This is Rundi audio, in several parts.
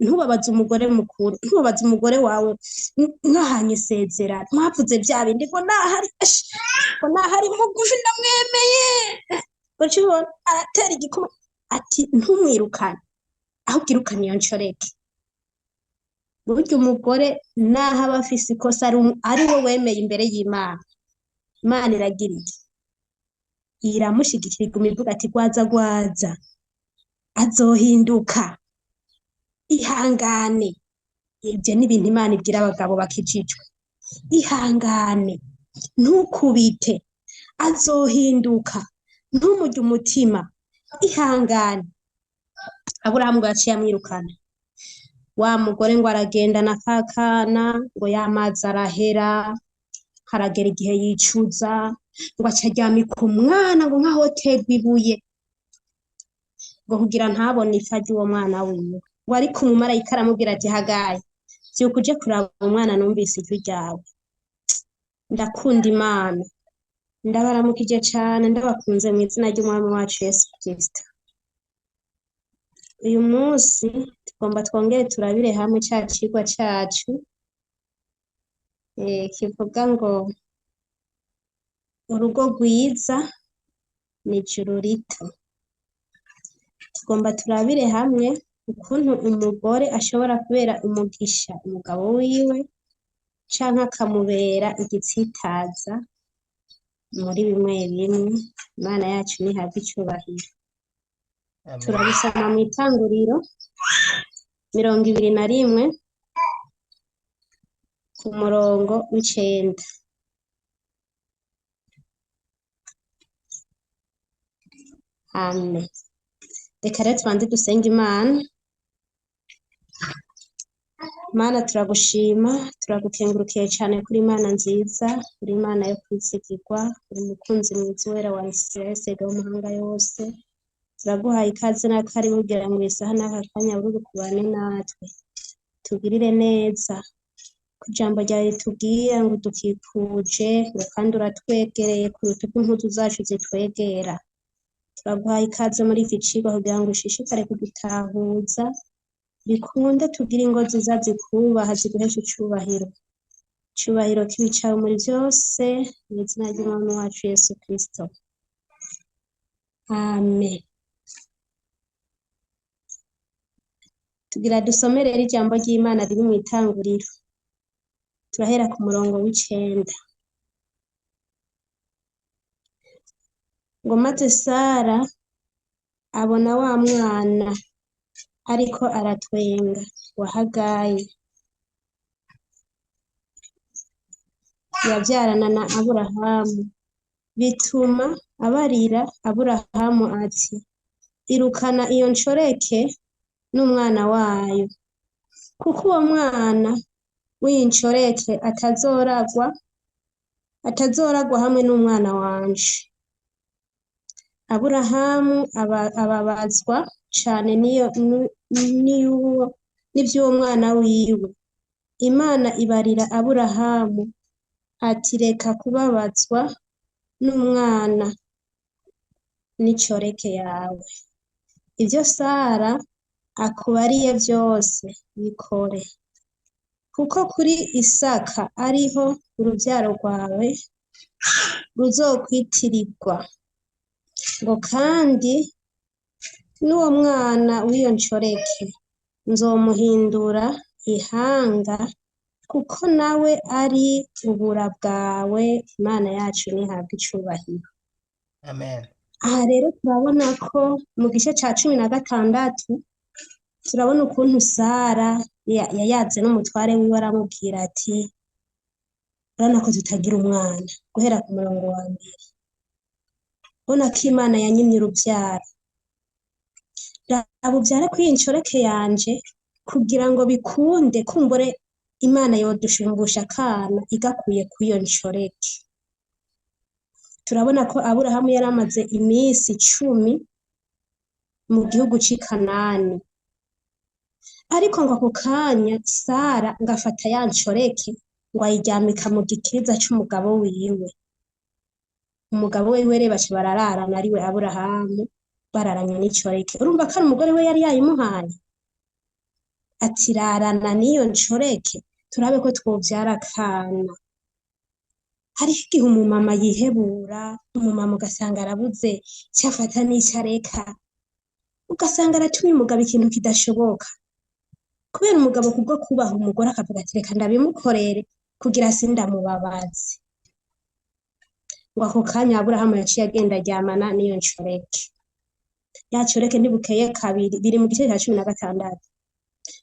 Ntubabaze umugore mukuru, ntubabaze umugore wawe mwahanye isezerano, mwavuze bya bindi ngo nahari, ngo nahari mugufi ndamwemeye. Ucibona aratera igikoma ati ntumwirukane, ahubwo irukane iyo nshoreke. Burya umugore naho aba afise ikosa ari we wemeye imbere y'Imana, Imana iragira iki? Iramushigikira, iguma ivuga ati gwaza gwaza, azohinduka, ihangane. Ibyo ni ibintu Imana ibwira abagabo bakijijwe, ihangane, ntukubite, azohinduka, ntumurye umutima, ihangane. Aburahamu ngo yaciye amwirukana. Wa mugore ngo aragenda na ka kana, ngo y'amazi arahera, haragera igihe yicuza, ngo aca aryamika umwana ngo nkaho terwa ibuye, ngo kugira ntabone ipfa ry'uwo mwana wiwe. Ngo ariko umumarayika aramubwira ati Hagayi, vyuka uje kuraba umwana, numvise ijwi ryawe. Ndakunda Imana, ndabaramukije cane, ndabakunze mu izina ry'Umwami wacu Yesu Kristo. Uyu munsi tugomba twongere turabire hamwe ca cigwa cacu, kivuga ngo urugo rwiza ni ijuru rito. Tugomba turabire hamwe ukuntu umugore ashobora kubera umugisha umugabo wiwe canke akamubera igitsitaza muri bimwe bimwe. Imana yacu nihabwe icubahiro. Amen. Turabisoma mw'itanguriro 21 ku murongo w'icenda. Amen. Reka rero tubanze dusenge Imana. Mana, turagushima, turagukengurukiye cyane kuri Imana nziza, uri Imana yo kwizigirwa, uri umukunzi mwiza wera wa Isirayeli, sega w'amahanga yose. Turaguhaye ikaze n'akaribu kugira ngo isaha n'aka kanya uri kubane natwe, tugirire neza. Ku ijambo ryawe ritubwira ngo dukikuje, ngo kandi uratwegereye kuruta uko impuzu zacu zitwegera. Turaguhaye ikaze muri iki cigwa kugira ngo ushishikare kudutahuza, bikunde tugire ingo nziza zikubaha, ziguhesha icubahiro. Icubahiro kibicawe muri vyose, mu izina ry'Umwami wacu Yesu Kristo. Amen. Tugira dusome rero ijambo ry'Imana riri mw'itanguriro. Turahera ku murongo w'icenda. Ngo maze Sara abona wa mwana ariko aratwenga wa Hagayi, yavyarana na Aburahamu, bituma abarira Aburahamu ati irukana iyo nshoreke n'umwana wayo, kuko uwo mwana w'inshoreke atazoragwa hamwe n'umwana wanje. Aburahamu ababazwa cane n'ivy'uwo mwana wiwe. Imana ibarira Aburahamu ati reka kubabazwa n'umwana n'inshoreke yawe, ivyo Sara akubariye vyose bikore, kuko kuri Isaka ariho uruvyaro rwawe ruzokwitirirwa. Ngo kandi n'uwo mwana w'iyo nshoreke nzomuhindura ihanga, kuko nawe ari ubura bwawe. Imana yacu nihabwe icubahiro. Amen. Aha rero turabona ko mu gice ca 16 turabona ukuntu Sara yayaze n'umutware wiwe, aramubwira ati urabona ko tutagira umwana, guhera ku murongo wa mbere. Ubona ko Imana yanyimye uruvyaro, raba uvyare kuri iyi nshoreke yanje kugira ngo bikunde, kumbure Imana yodushumbusha akana igakuye kuri iyo nshoreke. Turabona ko Aburahamu yari amaze iminsi 10 mu gihugu c'i Kanani, ariko ngo ako kanya Sara ngo afata ya nshoreke ngo ayiryamika mu gikiriza c'umugabo wiwe. Umugabo wiwe rero baca barararana, ariwe Aburahamu, bararanye n'inshoreke. Urumva ko ari umugore we yari yayimuhaye. Ati rarana n'iyo nshoreke turabe ko twovyara akana. Hariho igihe umumama yihebura, umumama ugasanga arabuze icyo afata n'icyo areka, ugasanga aratumye umugabo ikintu kidashoboka. Kubera umugabo kubwo kubaha umugore akavuga ati reka ndabimukorere kugira sindamubabaze. Ngo ako kanya Aburahamu yaciye agenda aryamana n'iyo nshoreke. Ya nshoreke ntibukeye kabiri, biri mu gice cya 16.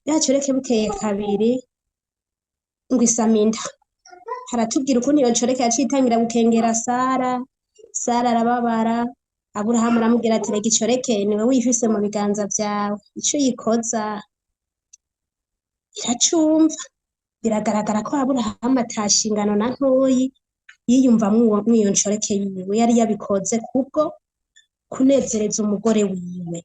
Ya nshoreke bukeye kabiri ngo isama inda. Haratubwira ukuntu iyo nshoreke yaciye itangira gukengera Sara, Sara arababara, Aburahamu aramubwira ati reka icoreke niwe wifise mu biganza vyawe, ico uyikoza iracumva. Biragaragara ko Aburahamu atashingano na ntoyi yiyumvamwo mw'iyo nshoreke yiwe, yari yabikoze kubwo kunezereza umugore wiwe.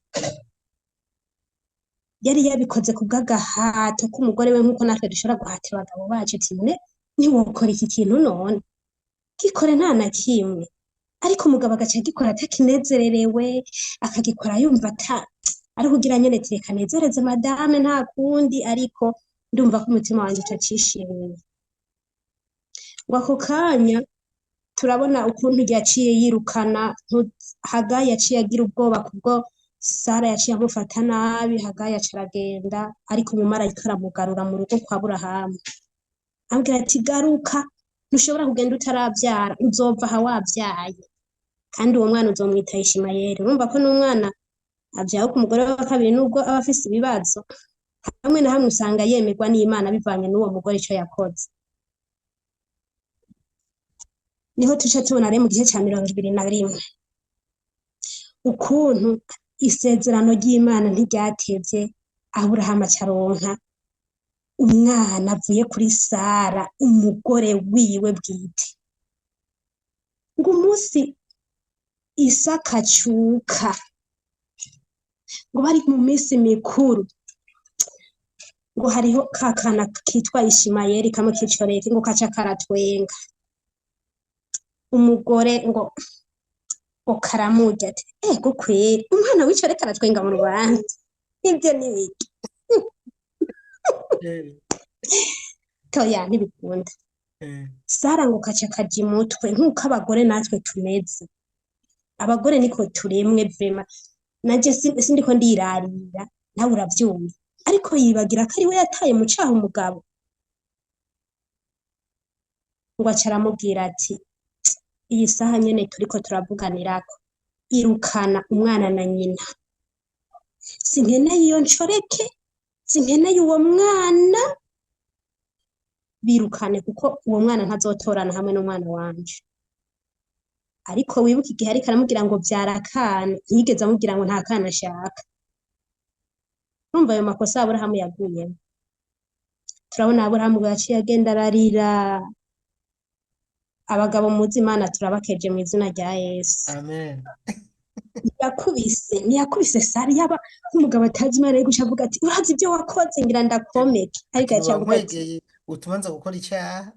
Yari yabikoze kubw'agahato k'umugore we, nk'uko natwe dushobora guhatira abagabo bacu ati none ntiwokora iki kintu none, gikore nta na kimwe. Ariko umugabo agaca agikora atakinezererewe, akagikora yumva ata ari kugira nyene ati reka nezereze madame nta kundi, ariko ndumva ko umutima wanje utacishimiye. Ngo ako kanya turabona ukuntu yaciye yirukana Hagayi yaciye agira ubwoba kubwo Sara yaciye amufata nabi, Hagayi aca aragenda, ariko umumarayika aramugarura mu rugo kwa Aburahamu. Amubwira ati garuka, ntushobora kugenda utaravyara, uzova aha wavyaye. Kandi uwo mwana uzomwita Ishimayeli. Urumva ko n'umwana avyawe ku mugore wa kabiri nubwo aba afise ibibazo, hamwe na hamwe usanga yemerwa n'Imana bivanye n'uwo mugore ico yakoze. Niho tuca tubona rero mu gice ca 21 ukuntu isezerano ry'Imana ntiryatevye, Aburahamu acaronka umwana avuye kuri Sara umugore wiwe bwite. Ngo umunsi Isaka acuka, ngo bari mu minsi mikuru, ngo hariho ka kana kitwa Ishimayeli kamwe k'icoreke, ngo kaca karatwenga. Umugore ngo karamurya ati ego kweri umwana w'icoreke aratwenga mu rubanza, ivyo ni biki? Toya ntibikunda. Sara ngo kaca kaja imutwe nk'uko abagore natwe tumeze. Abagore niko turemwe vema, naje sindiko ndirarira, nawe uravyumva. Ariko yibagira ko ari we yataye mu caha umugabo. Ngo aca aramubwira ati iyi saha nyene turiko turavuganirako, irukana umwana na nyina. Sinkeneye iyo nshoreke, sinkeneye uwo mwana, birukane kuko uwo mwana ntazotorana hamwe n'umwana wanje. Ariko wibuke igihe ariko aramubwira ngo vyara akana, ntiyigeze amubwira ngo nta kana ashaka. Urumva ayo makosa Aburahamu yaguyemo. Turabona Aburahamu ngo yaciye agenda ararira. Abagabo muzi Imana turabakeje mu izina rya Yesu. Amen. Ntiyakubise Sara, yaba nk'umugabo atazi Imana ari guca avuga ati urazi ibyo wakoze ngira ndakomeke. Ariko yaciye avuga ati wankwegeye utubanza gukora icyaha.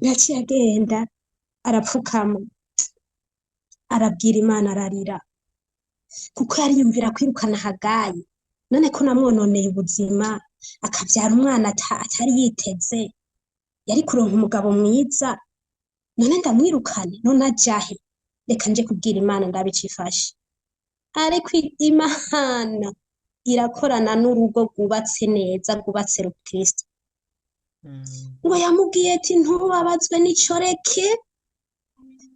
Yaciye agenda arapfukama, arabwira Imana ararira, kuko yari yumvira kwirukana Hagayi. None ko namwononeye ubuzima, akabyara umwana atari yiteze, yari kuronka umugabo mwiza, none ndamwirukane, none ajahe? Reka nje kubwira Imana ndabicifashe. Ariko Imana irakorana n'urugo rwubatse neza, rwubatse rukristo. Ngo yamubwiye ati ntubabazwe n'icoreke,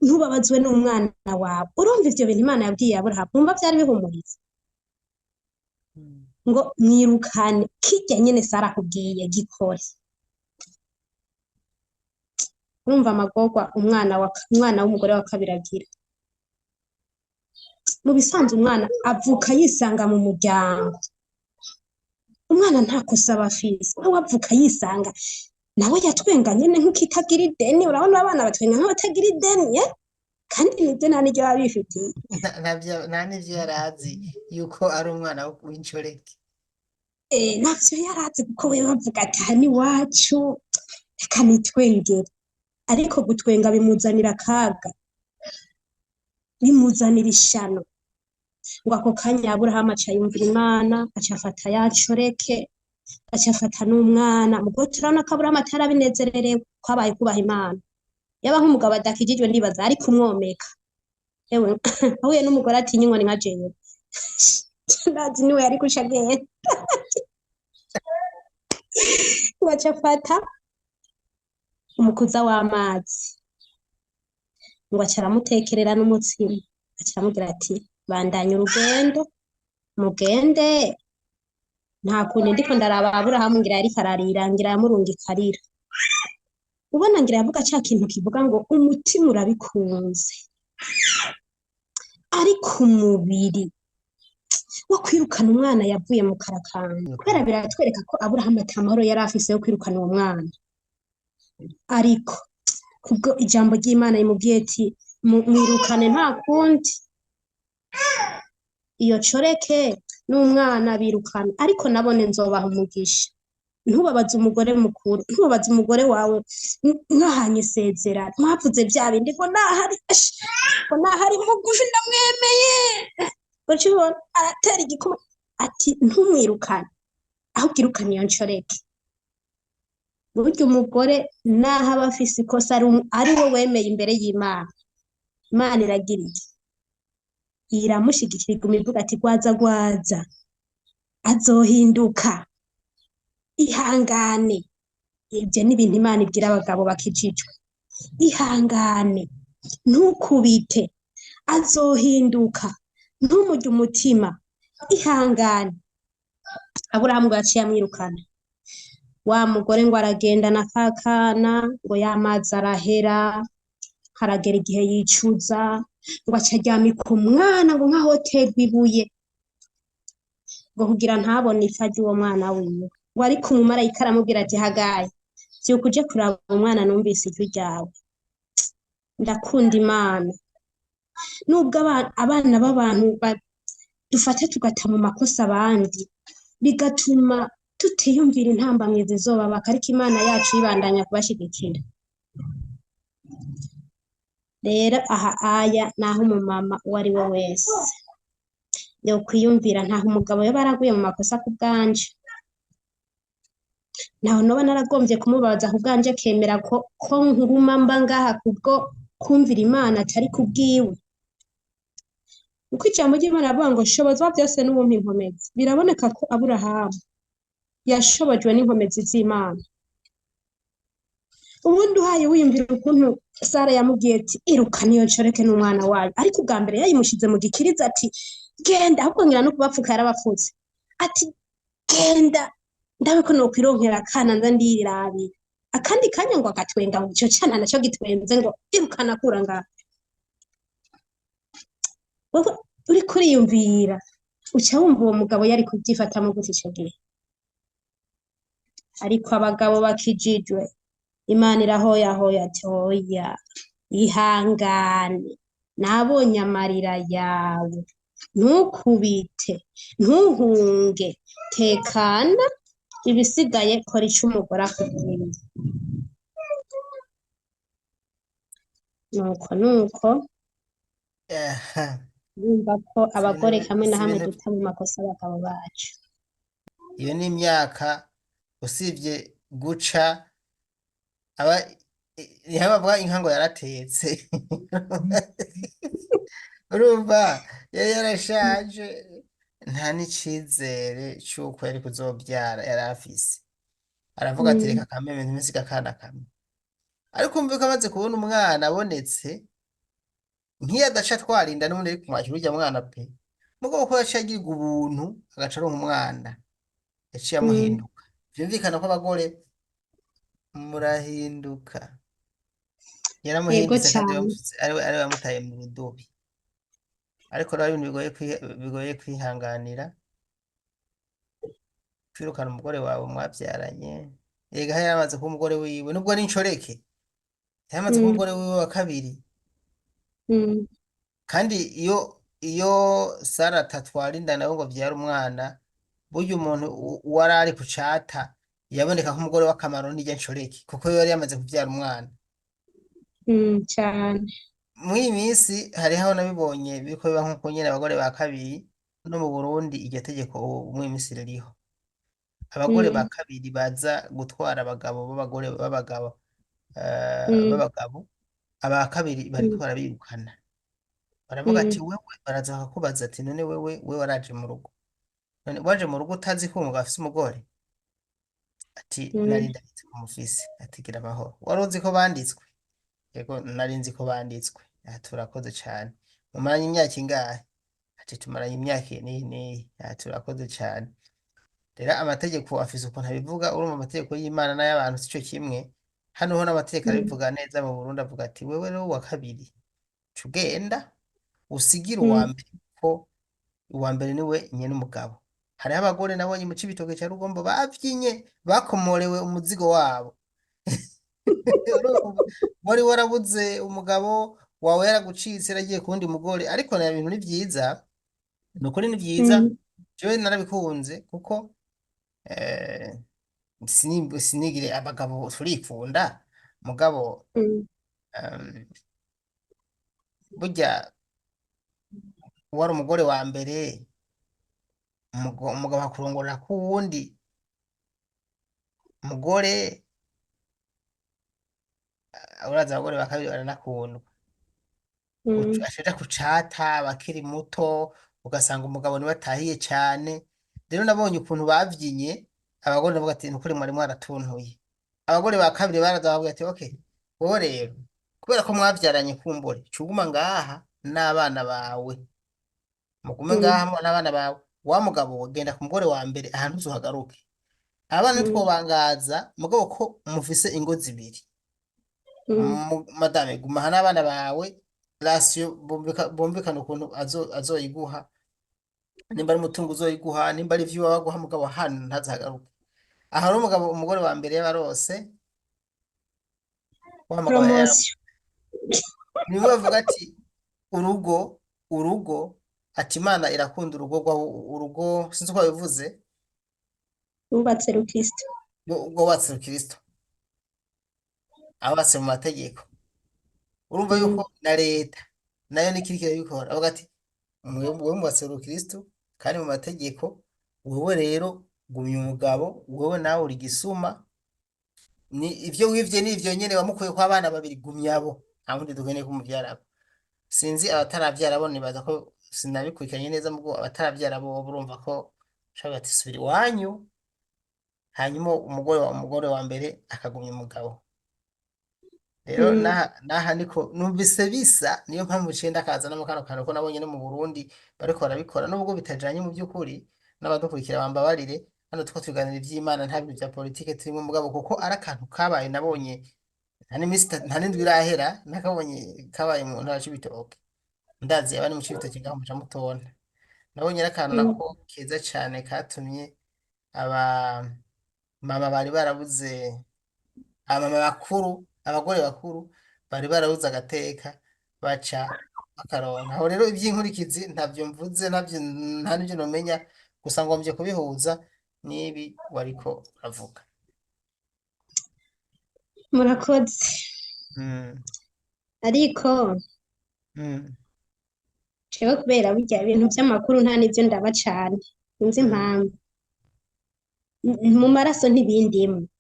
ntubabazwe n'umwana wawe. Urumva ivyo bintu Imana yabwiye Aburahamu, wumva vyari bihumuriza. Ngo mwirukane, kirya nyene Sara akubwiye gikore. Urumva amagorwa umwana w'umugore wa kabiri agira. Mu bisanzwe umwana avuka yisanga mu muryango. Umwana nta kosa aba afise, nawe avuka yisanga, nawe yatwenga nyene nk'ukitagira ideni. Urabona abana batwenga nk'abatagira ideni, Kandi nivyo nta n'iryo baba bifitiye. Nta n'ivyo yari azi yuko ari umwana w'inshoreke. Ntavyo yari azi kuko we bavuga ati aha ni iwacu, reka nitwengere. Ariko gutwenga bimuzanira akaga, bimuzanira ishano. Ngo ako kanya Aburahamu aca yumvira Imana, aca afata ya nshoreke, aca afata n'umwana. Mugo turabona ko Aburahamu atarabinezererewe, kwabaye kubaha Imana. Yaba nk'umugabo adakijijwe ndibaza ari kumwomeka. Ewe ahuye n'umugore atinya inkoni nka jewe, ndazi niwe yari guca agenda. Ngo aca afata umukuza w'amazi, ngo aca aramutekerera n'umutsima, aca aramubwira ati bandanya urugendo mugende, nta kundi ndiko ndaraba Aburahamu ngira yariko ararira, ngira yamurungika arira. Ubona ngira yavuga ca kintu kivuga ngo umutima urabikunze ariko umubiri wo kwirukana umwana yavuye mu karakanga. Kubera biratwereka ko Aburahamu ata mahoro yari afise yo kwirukana uwo mwana, ariko kubwo ijambo ry'Imana rimubwiye ati mwirukane nta kundi, iyo coreke n'umwana birukana, ariko nabone nzobaha umugisha. Ntubabaze umugore mukuru, ntubabaze umugore wawe mwahanye isezerano, mwavuze bya bindi ngo nahari, ngo nahari mugufi ndamwemeye. Ucibona aratera igikoma ati ntumwirukane, ahubwo irukane iyo ncoreke. Burya umugore naho aba afise ikosa ari we wemeye imbere y'Imana, Imana iragira iki? Iramushigikira, iguma ivuga ati gwaza gwaza, azohinduka, ihangane. Ibyo ni ibintu Imana ibwira abagabo bakijijwe, ihangane, ntukubite, azohinduka, ntumurye umutima, ihangane. Aburahamu ngo yaciye amwirukana. Wa mugore ngo aragenda na ka kana, ngo y'amazi arahera, haragera igihe yicuza, ngo aca aryamika umwana ngo nkahoterwa ibuye, ngo kugira ntabone ipfa ry'uwo mwana wiwe. Ngo ariko umumarayika aramubwira ati Hagayi, vyuka uje kuraba umwana, numvise ijwi ryawe. Ndakunda Imana. Nubwo abana b'abantu dufata tugata mu makosa abandi, bigatuma tutiyumvira intambamyi zizobabaka, ariko Imana yacu ibandanya kubashigikira. Rero aha aya naho umumama uwo ari we wese yokwiyumvira, ntaho umugabo yoba yaraguye mu makosa ku bwanje, ntaho noba naragombye kumubabaza ku bwanje, akemera ko nguma mba ngaha kubwo kumvira Imana atari kubwiwe. Uko ijambo ry'Imana rivuga ngo shobozwa byose n'uwumpa inkomezi, biraboneka ko Aburahamu yashobojwe n'inkomezi z'Imana. Ubundi uhaye wiyumvira ukuntu Sara yamubwiye ati irukana iyo nshoreke n'umwana wayo, ariko ubwa mbere yayimushize mu gikiriza ati genda, ahubwo ngira no kubapfuka yarabapfutse, ati genda ndabe ko nokwironkera akana nza ndirabira. Akandi kanya ngo agatwenga ngo ico cana naco gitwenze ngo irukana kura ngaha. Wewe uriko uriyumvira uca wumva uwo mugabo yari kubyifatamo gute ico gihe? Ariko abagabo bakijijwe Imana irahoyahoya ati oya, ihangane, nabonye amarira yawe, ntukubite, ntuhunge, tekana, ibisigaye kora ico umugore akubwiye. Nuko nuko yumva ko abagore kamwe na hamwe duta mu makosa abagabo bacu. Iyo ni imyaka usibye guca aba niho bavuga inka ngo yaratetse. Urumva yari yarashaje, nta n'icizere c'uko yari kuzovyara yari afise. Aravuga ati reka kameme nsiga akana kamwe. Ariko umva ko amaze kubona umwana abonetse, nk'iyo adaca atwara inda n'ubundi ari kumwakira urya mwana pe. Mugabo ko yaciye agirwa ubuntu agaca aronka umwana, yaciye amuhinduka. Vyumvikana ko abagore murahinduka. Yego Yaramuhindutse kandi cane. ariwe yamutaye mu rudubi. Ariko rero ibintu bigoye kwihanganira, kwirukana umugore wawe mwavyaranye. Erega yari amaze kuba umugore wiwe, nubwo ari inshoreke, yari amaze kuba umugore wiwe wa kabiri. Kandi iyo Sara atatwara inda nawe ngo avyare umwana, burya umuntu uwari ari ku cata yaboneka nk'umugore w'akamaro n'irya nshoreke, kuko yari yamaze kuvyara umwana. Cane. Muri iyi minsi hariho aho nabibonye biriko biba nkuko nyene abagore ba kabiri no mu Burundi iryo tegeko ubu muri iyi minsi ririho. Abagore ba kabiri baza gutwara abagabo b'abagore b'abagabo b'abagabo aba kabiri bariko barabirukana. Baravuga ati wewe baraza bakakubaza ati none wewe we waraje mu rugo. None waje mu rugo utazi ko umugabo afise umugore? Ati nari ndabizi ko mufise. Ati gira amahoro. Wari uzi ko banditswe? Yego nari nzi ko banditswe. Ati urakoze cane. Mumaranye imyaka ingahe? Ati tumaranye imyaka iyi n'iyi n'iyi. Ati urakoze cane. Rero amategeko afise ukuntu abivuga, urumva amategeko y'Imana n'ay'abantu sico kimwe. Hano ho n'amategeko arabivuga neza mu Burundi avuga ati wewe rero uwa kabiri ca ugenda usigire uwa mbere ko uwa mbere niwe nyene umugabo. Hariho abagore nabonye mu Cibitoke ca Rugombo bavyinye bakomorewe umuzigo wabo. Urumva wari warabuze umugabo wawe yaragucitse yaragiye ku wundi mugore, ariko na bintu ni vyiza, ni ukuri ni vyiza, jewe narabikunze kuko sinigire abagabo turikunda mugabo burya wari umugore wa mbere umugabo akurongorera ku wundi mugore, uraza abagore ba kabiri baranakundwa. Ashaja kucata bakiri muto ugasanga umugabo niwe atahiye cane. Rero nabonye ukuntu bavyinye abagore ndavuga ati nukuri mwari mwaratuntuye. Abagore ba kabiri baraza bavuga ati okay wowe rero kubera ko mwavyaranye kumbure cuguma ngaha n'abana bawe mugume ngaha n'abana bawe wa mugabo we genda ku mugore wa mbere ahantu uzohagaruke abana ntitwobangaza mugabo ko mufise ingo zibiri madame guma aha n'abana bawe rasiyo bumvikana ukuntu azoyiguha nimba ari umutungo uzoyiguha nimba ari ivyo baguha mugabo hano ntazagaruke aha rero umugabo umugore wa mbere yabarose wa mugabo Promotion. Niwe bavuga ati urugo urugo ati Imana irakunda urugo rwa urugo sinzi uko babivuze Wubatse rukristo. Rwubatse rukristo abubatse mu mategeko urumva yuko na leta nayo nikiriko irabikora avuga ati mwewe mwubatse rukristo kandi mu mategeko wewe rero gumya umugabo wewe nawe uri gisuma ni ivyo wivye n'ivyo nyene wamukuye ko abana babiri gumya abo nta wundi dukeneye kumuvyarako sinzi abataravyara bo nibaza ko sinabikurikiranye neza mugo abataravyara bo urumva ko ushobora ati subira iwanyu hanyuma umugore wa mbere akagumya umugabo rero naha niko numvise bisa niyo mpamvu nciye ndakazanamo kano kantu ko nabonye no mu Burundi bariko barabikora nubwo bitajanye mu by'ukuri n'abadukurikira bambabarire hano tuko tuganira ivy'Imana nta bintu vya politike turimo mugabo kuko ari akantu kabaye nabonye nta n'imisi nta n'indwi irahera nakabonye kabaye mu ntara c'Ibitoke ndazi abari mu Cibitoke ngaho muca mutona nabonye ari akantu nako keza cane katumye aba mama bari barabuze abamama bakuru abagore bakuru bari barabuze agateka baca bakaronka aho rero ivy'inkurikizi ntavyo mvuze ntavyo nta n'ivyo nomenya gusa ngomvye kubihuza n'ibi wariko uravuga. Murakoze. Ariko jewe kubera burya ibintu vy'amakuru nta n'ivyo ndaba cane sinzi impamvu mu maraso ntibindimwo.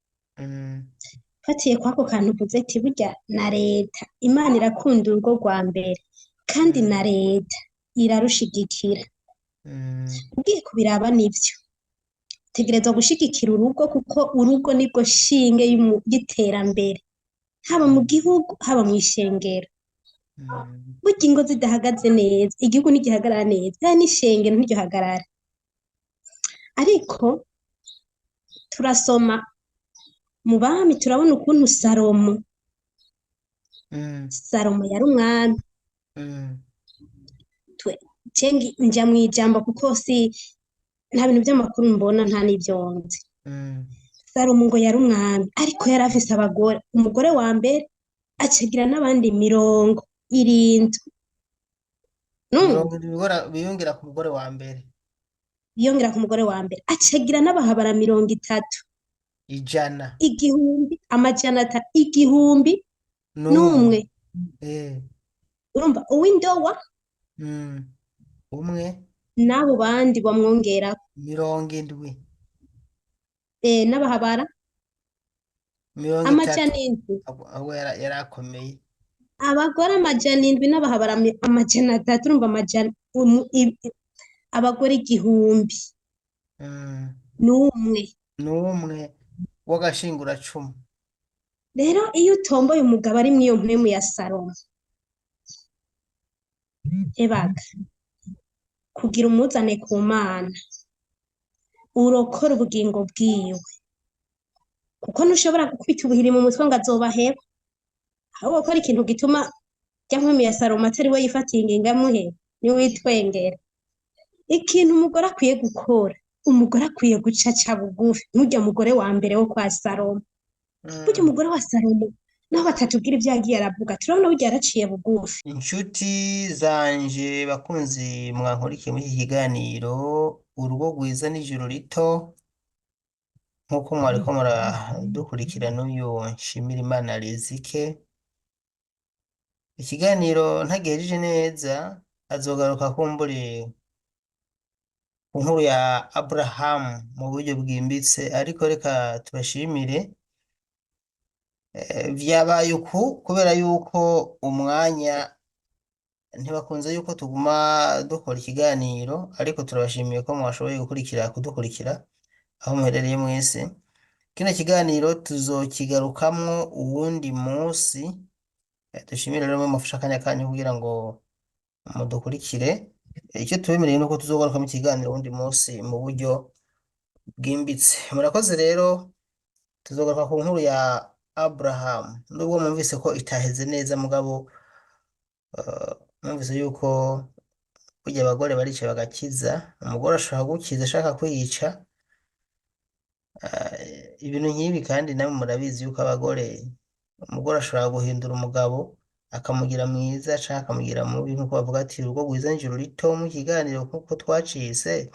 Fatiye kwako kantu uvuze ati burya na leta Imana irakunda urugo rwa mbere kandi na leta irarushigikira. Ugiye kubiraba nivyo utegerezwa gushigikira urugo kuko urugo nibwo shinge y'iterambere haba mu gihugu haba mw'ishengero. Burya ingo zidahagaze neza igihugu ntigihagarara neza kandi n'ishengero ntiryohagarara. Ariko turasoma mu bami turabona ukuntu Salomo Salomo yari umwami. Nja mw'ijambo kuko si nta bintu vy'amakuru mbona nta n'ivyo nzi. Salomo ngo yari umwami ariko yari afise abagore umugore wa mbere acagira n'abandi 70. Mirongo irindwi biyongera ku mugore wa mbere. Biyongera ku mugore wa mbere acagira n'abahabara 30. 100. 1000 amajana 1000 n'umwe. Urumva uw'indowa Mm. Umwe n'abo bandi bamwongera 70 n'abahabara 30 700. Ahubwo yarakomeye. Abagore 700 n'abahabara 300, urumva amajana abagore 1000 n'umwe. N'umwe w'agashinguracumu. Rero iyo utomboye umugabo ari mw'iyo mpwemu ya Salomo, ebaga kugira umuzane ku Mana, urokora ubugingo bwiwe, kuko ntushobora gukubita ubuhiri mu mutwe ngo azobaheba, ahubwo gukora ikintu gituma rya mpwemu ya Salomo atari we yifatiye ingingo amuheba, niwe witwengera. Ikintu umugore akwiye gukora, umugore akwiye guca aca bugufi, nk'urya mugore wa mbere wo kwa Salomo. Burya umugore wa Salomo naho batatubwira ibyo yagiye aravuga, turabona burya yaraciye bugufi. Inshuti zanje bakunzi mwankurikiye muri iki kiganiro urugo rwiza n'ijuru rito, nk'uko mwariko muradukurikira n'uyu Nshimirimana Rizike. Ikiganiro ntagihejeje neza, azogaruka kumbure ku nkuru ya Aburahamu mu buryo bwimbitse, ariko reka tubashimire. Vyabaye uku kubera yuko umwanya ntibakunze yuko tuguma dukora ikiganiro, ariko turabashimiye ko mwashoboye kudukurikira aho muherereye mwese. Kino kiganiro tuzokigarukamwo uwundi munsi. Dushimire rero mwe mufashe akanya kanyu kugira ngo mudukurikire. Icyo tubemereye nuko tuzogarukamo ikiganiro uwundi munsi mu buryo bwimbitse. Murakoze rero, tuzogaruka ku nkuru ya Abraham, nubwo mwumvise ko itaheze neza, mugabo mwumvise yuko burya abagore barica bagakiza. Umugore ashobora gukiza ashaka kwica. Ibintu nk'ibi kandi namwe murabizi yuko abagore, umugore ashobora guhindura umugabo akamugira mwiza canke akamugira mubi, nkuko bavuga ati urugo rwiza n'ijuru rito. Mu kiganiro nkuko twacise,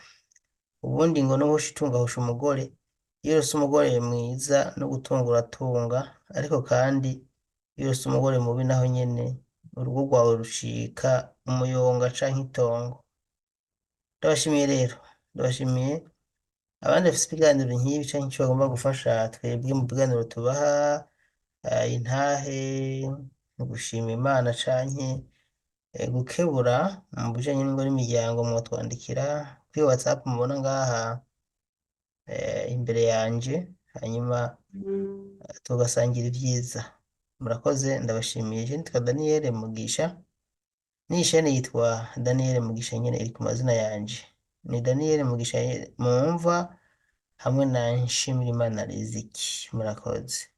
ubundi ngo nuhusha itunga husha umugore. Iyo urose umugore mwiza no gutunga uratunga, ariko kandi iyo urose umugore mubi naho nyene urugo rwawe rucika umuyonga canke itongo. Ndabashimiye rero, ndabashimiye abandi bafise ibiganiro nk'ibi canke ico bagomba gufasha twebwe mu biganiro tubaha, intahe, gushima Imana canke gukebura mu bijanye n'ingo n'imiryango, mwotwandikira kuri WhatsApp mubona ngaha imbere yanje, hanyuma tugasangira ivyiza. Murakoze, ndabashimiye. Je nitwa Daniel Mugisha, n'iyi shene yitwa Daniel Mugisha nyene iri ku mazina yanje. Ni Daniel Mugisha mwumva hamwe na Nshimirimana Riziki. Murakoze.